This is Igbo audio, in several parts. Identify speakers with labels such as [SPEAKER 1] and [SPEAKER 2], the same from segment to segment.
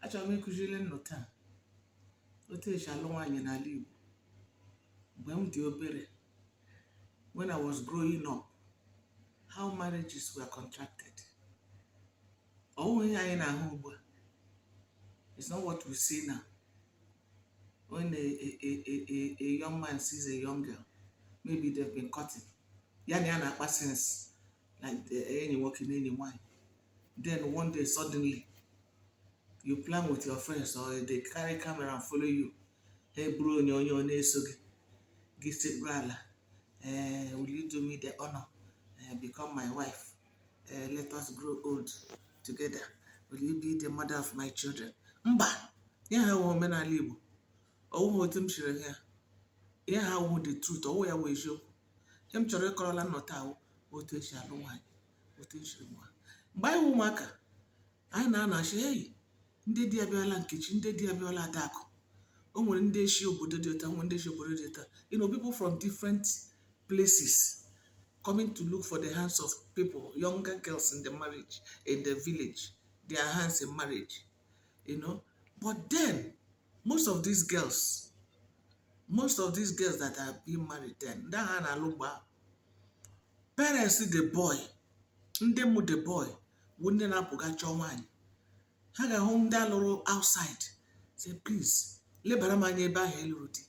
[SPEAKER 1] Achọrọ m ịkụziri nnụ taa otu esi alụ nwaanyị n'ala Igbo. Mgbe m dị obere, when I was growing up, how marriages were contracted. Ọ bụghị ihe anyị na-ahụ ugbu a. It's not what we see now. When a young man sees a young girl, maybe they've been courting. Ya na ya na-akpa since, like the enyi nwoke na enyi nwaanyị. Then one day, suddenly, you plan with your friends or they carry camera and follow you. Ha eburu onyonyo na-eso gị. Gị sekpuru ala. Will you do me the honor? Become my wife. Let us grow old together. Will you be the mother of my children? Mba, ihe ha wụ omenala Igbo. Ọ wụghị otu m siri hụ ya. Ihe ha wụ the truth, ọ wụ ya wụ eziokwu. Ihe m chọrọ ịkọrọla nnụ taa wụ otu esi alụ nwaanyị, otu esi mụọ. Mgbe anyị wụ ụmụaka, anyị na-anọ asị, "Hey, ndị di abịala Nkechi, ndị di abịala Adakụ." O nwere ndị esi obodo dị ụta, nwere ndị esi obodo dị ụta. People from different places coming to look for the hands of people, younger girls in the marriage, in the village, their hands in marriage. But then, most of these girls that are being married then, ndị ahụ a na-alụ mgbe ahụ, parents the boy, ndị mụ the boy, bụ ndị na-apụga chọọ nwaanyị. Ha ga-ahụ ndị alụrụ outside, say, "Please, lebara m anya ebe ahụ ịlụrụ di.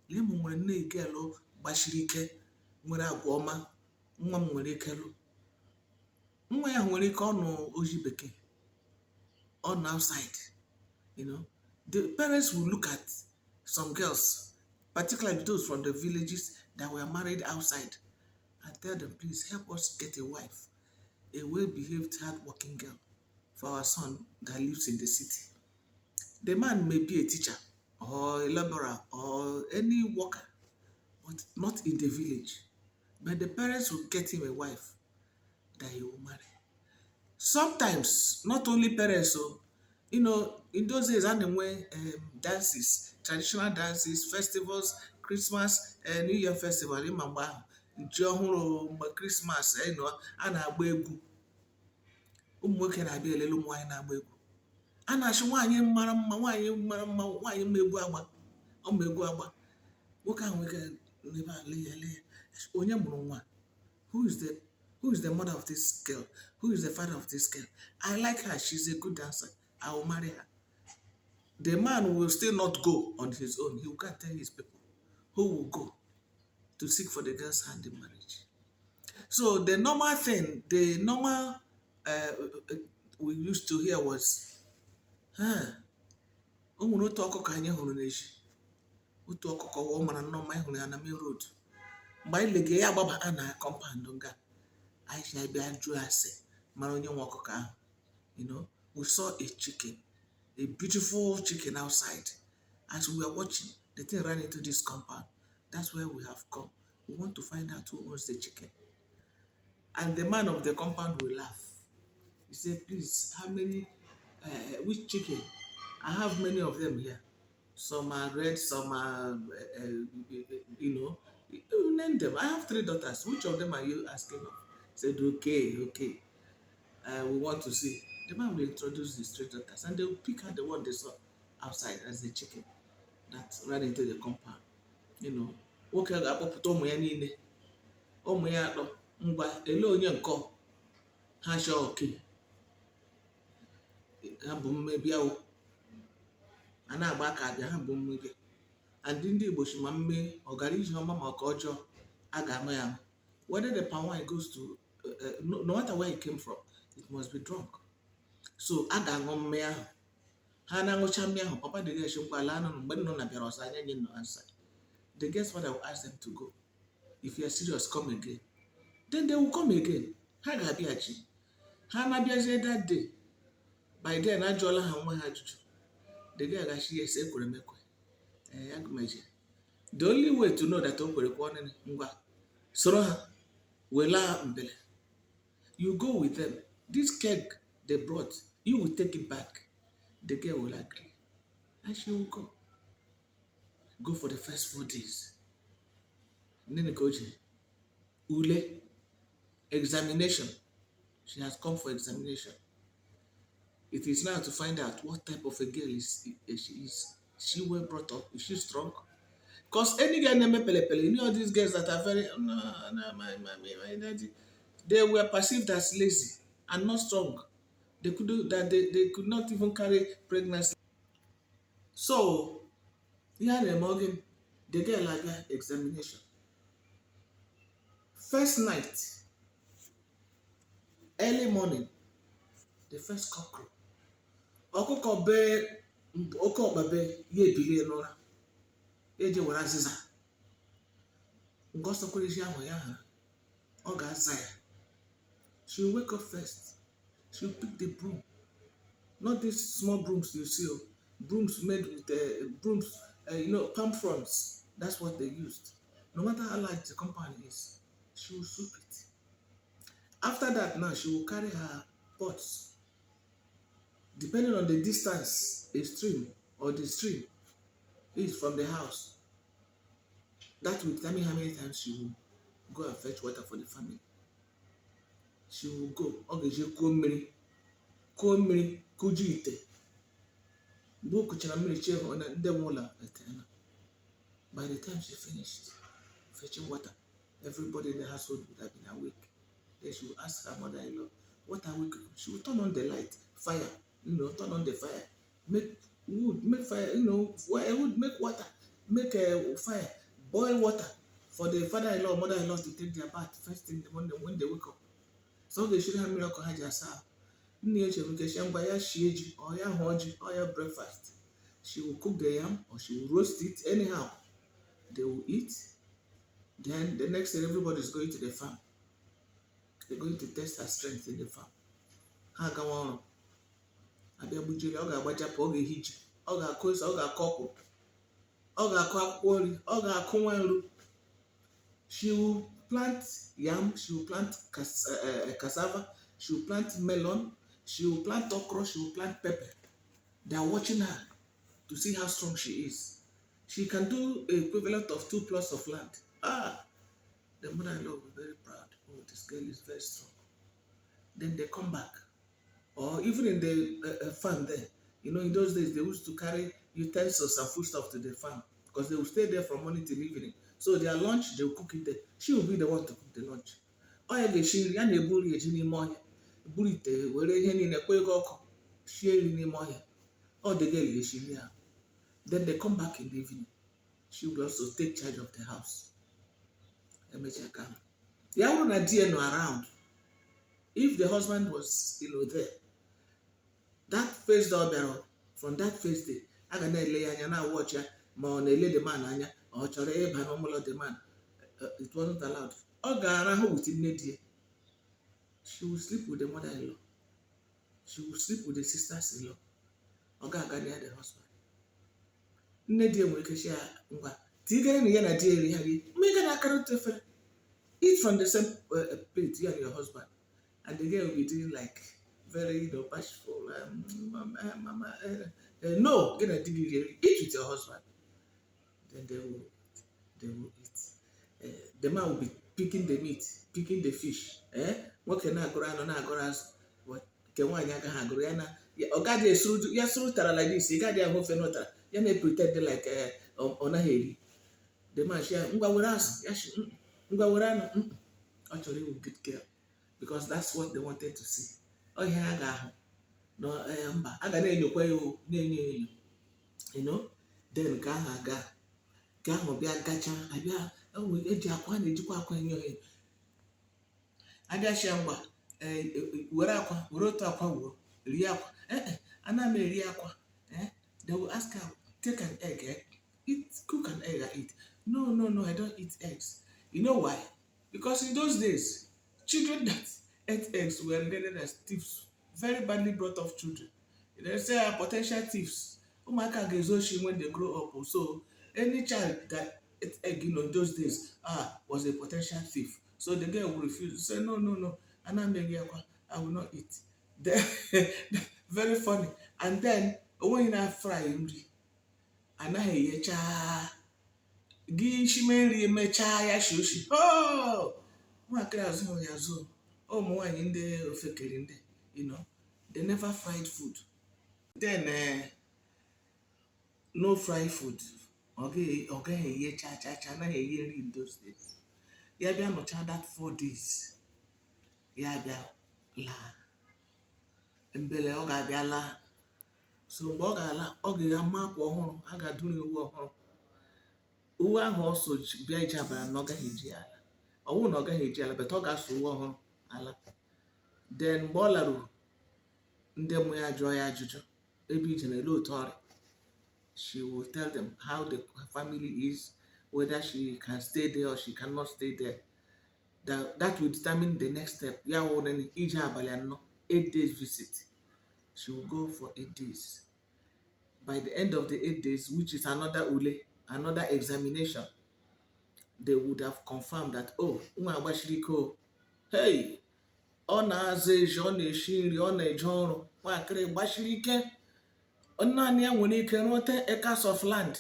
[SPEAKER 1] Lee ma nwere nne girl gbasiri ike, nwere agwa ọma, nwa m nwere ike lụ." Nwa ya nwere ike ọnụ oji bekee, ọ nọ outside. The parents will look at some girls, particularly those from the villages that were married outside, and tell them, "Please help us get a wife, a well-behaved, hardworking girl for our son that lives in the city." The man may be a teacher or a laborer or any worker, but not in the village. But the parents will get him a wife that he will marry. Sometimes, not only parents, so in those days, a na-enwe dances, traditional dances, festivals, Christmas, New Year festival, ịma mgbe ahụ, ji ọhụrụ, mgbe Christmas, a na-agba egwu. Ụmụ nwoke na-abịa elele ụmụ nwaanyị na-agba egwu. A na-achị nwaanyị mara mma, nwaanyị mara mma, nwaanyị ma egwu agba, ọ ma egwu agba. Nwoke ahụ nwere ike n'ebe a lee ya, lee ya. Onye mụrụ nwa? Who is the mother of this girl? Who is the father of this girl? I like her. She's a good dancer. I will marry her. The man will still not go on his own. He will go and tell his people who will go to seek for the girl's hand in marriage. So the normal thing, the normal we used to hear was, huh, o nwere otu ọkụkọ anyị hụrụ n'ezi, otu ọkụkọ ọ mara nnọọ mma, anyị hụrụ ya na main road. Mgbe anyị legee ya agbaba na compound nga, anyị si bịa jụọ ase mara onye nwe ọkụkọ ahụ. We saw a chicken, a beautiful chicken outside. As we were watching, the thing ran into this compound. That's where we have come. We want to find out who owns the chicken. And the man of the compound will laugh. He said, "Please, how many, which chicken? I have many of them here. Some are red, some are, you name them. I have three daughters. Which of them are you asking of?" Said, Okay. We want to see." The man will introduce his three daughters and they will pick out the one they saw outside as the chicken that ran into the compound. Nwoke ga-akpọpụta ụmụ ya niile, ụmụ ya atọ, ngwa ele onye nkọ ha chọọ oke ha bụ mmebia o a na-agba aka abịa ha bụ mmebia. And ndị Igbo si ma mme ọ gara ije ọma ma ọ ka ọjọọ a ga-ama ya ama. Whether the palm wine goes to no matter where it came from, it must be drunk. So a ga-aṅụ mmanya ahụ. Ha na-aṅụcha mmanya ahụ, papa the girl ngwa laa nụ mgbe nnụ na bịara ọzọ anya nye nọ answer. The girl's father will ask them to go. "If you are serious, come again." Then they will come again. Ha ga-abịaghachi. Ha na-abịazie that day, by then ajụọla ha nwa ha ajụjụ. The girl ga-asị, "Yes, ekwere m ekwe, ee, aga m eje." The only way to know that o kwere kwa ọnịnị, ngwa soro ha welaa mbele. You go with them. This keg they brought, you will take it back. The girl will agree and she will go. Go for the first 4 days. Nene ka o ji ule, examination. She has come for examination. It is now to find out what type of a girl is she. Is she well brought up? Is she strong? Because any girl na-eme pele pele, you know, all these girls that are very, no, no, my daddy, they were perceived as lazy and not strong. They could do that, they could not even carry pregnancy. So ihe a na-eme oge the girl abịa examination first night, early morning, the first cock crow, ọkụkọ bee, oke ọkpa bee, ya ebilie n'ụra, eji were azịza nke ọ sọkwara isi ahụ ya ha ọ ga-aza ya. She will wake up first. She will pick the broom, not these small brooms you see o, brooms made with brooms, palm fronds. That's what they used. No matter how large the compound is, she will sweep it. After that now, she will carry her pots, depending on the distance a stream or the stream is from the house. That will determine how many times she will go and fetch water for the family. She will go, ọ ga-eje kuo mmiri, kuo mmiri, kuju ite. Mgbe o kuchara mmiri chie na ndị nwe ụlọ etena. By the time she finished fetching water, everybody in the household would have been awake. Then she will ask her mother-in-law, "What are we cooking?" She will turn on the light, fire, turn on the fire, make wood, make fire, wood, make water, make a fire, boil water for the father-in-law, mother-in-law to take their bath first thing in the morning when they wake up. So ọ ga-eshiri ha mmiri ọkụ ha ji asa ahụ. Nne ya chere nke shie ngwa ya shie ji or ya hụọ ji or ya breakfast. She will cook the yam or she will roast it anyhow. They will eat. Then the next day, everybody is going to the farm. They're going to test her strength in the farm. Ha agawa ọrụ. Abịa gbujiri, ọ ga-agbachapụ, ọ ga-ehi ji, ọ ga-akụ ose, ọ ga-akụ ọkwụrụ, ọ ga-akụ akwụkwọ nri, ọ ga-akụ nwa nru. She will plant yam, she will plant cassava, she will plant melon, she will plant okra, she will plant pepper. They are watching her to see how strong she is. She can do equivalent of two plots of land. Ah, the mother-in-law will be very proud. "Oh, this girl is very strong." Then they come back. Or even in the farm there, in those days they used to carry utensils and foodstuff to the farm because they will stay there from morning till evening. So their lunch, they will cook it there. She will be the one to cook the lunch. Ọ ya ga-esi nri, ya na-ebu nri eji n'ime ọhịa, buru ite were ihe niile kwa ego ọkụ sie nri n'ime ọhịa. Ọ the girl ga-esi nri ahụ. Then they come back in the evening. She will also take charge of the house. Emechaa ka ahụ. Ya bụrụ na di ya nọ around, if the husband was there, that first day ọ bịara, from that first day, a ga na-ele ya anya, na-watch ya ma ọ na-ele the man anya, ọ chọrọ ịba n'ụlọ the man. It wasn't allowed. Ọ ga-arahụ with nne di ya. She will sleep with the mother-in-law. She will sleep with the sisters-in-law. Ọ ga-aga near the husband. Nne di ya nwere ike sị ya, "Ngwa, tigere na ya na di ya eri ha rie mma, ị ga na-akara otu efere, eat from the same plate, you and your husband." And the girl will be doing like very bashful, "Mama, mama, no, gị na di gị rie, eat with your husband." Then they will eat. The man will be picking the meat, picking the fish, eh? Nwoke na-agụrụ anụ, na-agụrụ azụ, but nke nwaanyị agaghị agụrụ ya na ọ gaghị esuru ya suru tara like this. Ị gaghị ahụ ofe n'ụtara ya na-pretend like ọ naghị eri. The man shi ya, "Ngwa, were azụ." Ya shi, "Ngwa, were anụ." Ọ chọrọ iwu good girl because that's what they wanted to see. Ọ ihe ha ga-ahụ na mba a ga na-enyokwa ya o, na-enyo enyo. Then nke ahụ aga, nke ahụ bịa gacha abịa eji akwa, na-ejikwa akwa enyo ya. Abịa shia, "Ngwa, were akwa, were otu akwa wuo, rie akwa." "Eh, ana m eri akwa." Eh, they will ask her, "Take an egg, eh? Eat, cook an egg and eat." "No, no, no, I don't eat eggs." You know why? Because in those days, children that ate eggs were regarded as thieves, very badly brought up children. They say are potential thieves. Ụmụaka ga-ezu oshi when they grow up. So any child that ate egg in those days, ah, was a potential thief. So the girl will refuse, say, "No, no, no, ana m eri akwa, I will not eat." Then, very funny. And then onweghị na fry nri, anaghị eghecha gị shime nri emechaa ya shi oshi. Oh! Nwatakịrị azụghị ya azụ. Ụmụ nwaanyị ndị ofekere ndị They never fried food then. No fry food. Ọ gaghị eghe cha cha cha, anaghị eghe nri in those days. Ya bịa nọcha that 4 days, ya bịa laa mbele. Ọ ga-abịa laa, so mgbe ọ ga-ala, ọ ga-ama akwa ọhụrụ, a ga-adụrụ ya uwe ọhụrụ. Uwe ahụ ọ so bịa ije abalị na ọ gaghị eji ya ala. Ọ bụrụ na ọ gaghị eji ala, but ọ ga-asụ uwe ọhụrụ ala. Then mgbe ọ laruru, ndị mụ ya jụọ ya ajụjụ ebe ije na ele otu ọrịa, she will tell them how the family is, whether she can stay there or she cannot stay there. That will determine the next step. Ya wụ na ije abalị 4, 8 days visit. She will go for 8 days. By the end of the 8 days, which is another ule, another examination, they would have confirmed that, oh, nwa agbachiri ike o, hey, ọ na-aza ezi, ọ na-esi nri, ọ na-eje ọrụ, nwaakịrị gbachiri ike, naanị ya nwere ike rụọ 10 acres of land.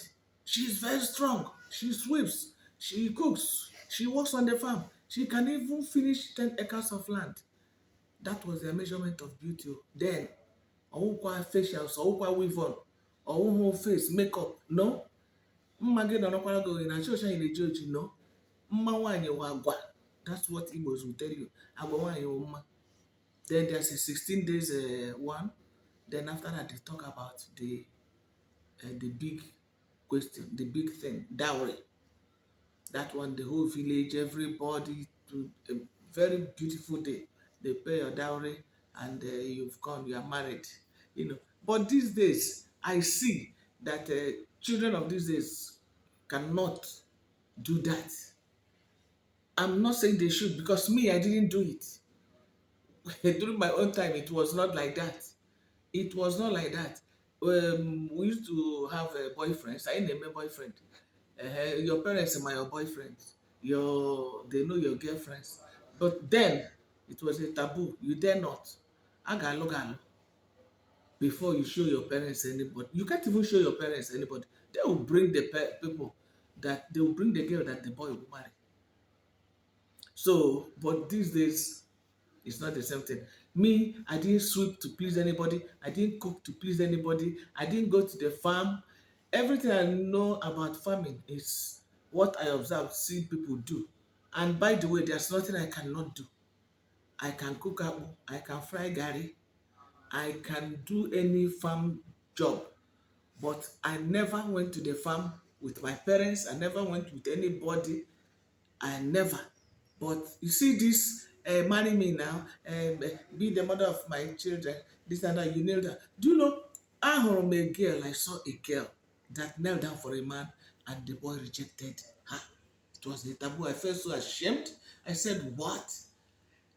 [SPEAKER 1] She is very strong, she sweeps, she cooks, she works on the farm, she can even finish 10 acres of land. That was their measurement of beauty then. Ọwụkwa facials, ọwụkwa weave-on, ọwụhụ face makeup, no. Mma gị nọrọkwara gị oyi na chọọchị anyị na-eji oji, no. Mma nwaanyị wụ agwa. That's what Igbos will tell you. Agwa nwaanyị wụ mma. Then there's a 16 days one. Then after that, they talk about the big question, the big thing, dowry. That one, the whole village, everybody, to a very beautiful day, they pay your dowry and you've gone, you are married. But these days, I see that children of these days cannot do that. I'm not saying they should, because me, I didn't do it. During my own time, it was not like that. It was not like that. We used to have boyfriends. I name a boyfriend. Your parents are your boyfriends. Your they know your girlfriends. But then it was a taboo. You dare not. A ga-alụ gị alụ before you show your parents anybody. You can't even show your parents anybody. They will bring the people that they will bring the girl that the boy will marry. So, but these days it's not the same thing. Me, I didn't sweep to please anybody. I didn't cook to please anybody. I didn't go to the farm. Everything I know about farming is what I observe, see people do. And by the way, there's nothing I cannot do. I can cook akpu, I can fry gari, I can do any farm job. But I never went to the farm with my parents. I never went with anybody. I never. But you see this, marry me now, be the mother of my children, this and that, you kneel down. Do you know, ahụrụ m a girl, I saw a girl that knelt down for a man and the boy rejected her. It was a taboo. I felt so ashamed. I said, "What?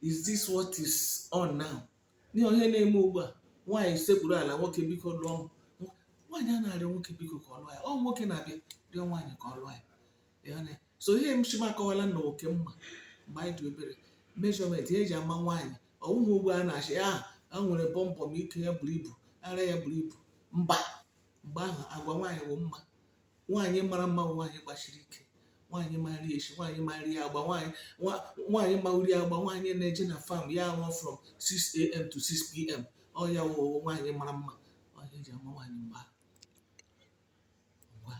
[SPEAKER 1] Is this what is on now?" N'ihe onye na-eme ugbu a, nwaanyị sekpuru ala, "Nwoke, biko lụọ m." Nwaanyị a na-arịọ nwoke biko ka ọ lụọ ya. Ọ nwoke na-abịa rịọ nwaanyị ka ọ lụọ ya. Ịghọta? So ihe m chima akọwala na oke mma mgbe anyị dị obere, measurement ihe eji ama nwaanyị, ọwụghị ugbu a na-achị a a nwere bọmbọm, ike ya buru ibu, ara ya buru ibu. Mba, mgbe ahụ agwa nwaanyị wụ mma. Nwaanyị mara mma bụ nwaanyị gbachiri ike, nwaanyị mara esi, nwaanyị mara ya agba, nwaanyị nwaanyị mara ya agba, nwaanyị na-eje na farm ya rụọ from 6 a.m. to 6 p.m. Ọ ya wụ nwaanyị mara mma. Ọ ya eji ama nwaanyị mgbe ahụ. Ngwa,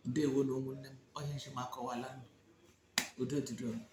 [SPEAKER 1] ndewo na ụmụnne m, onye nche m akọwala nụ. Udo dịrị unu.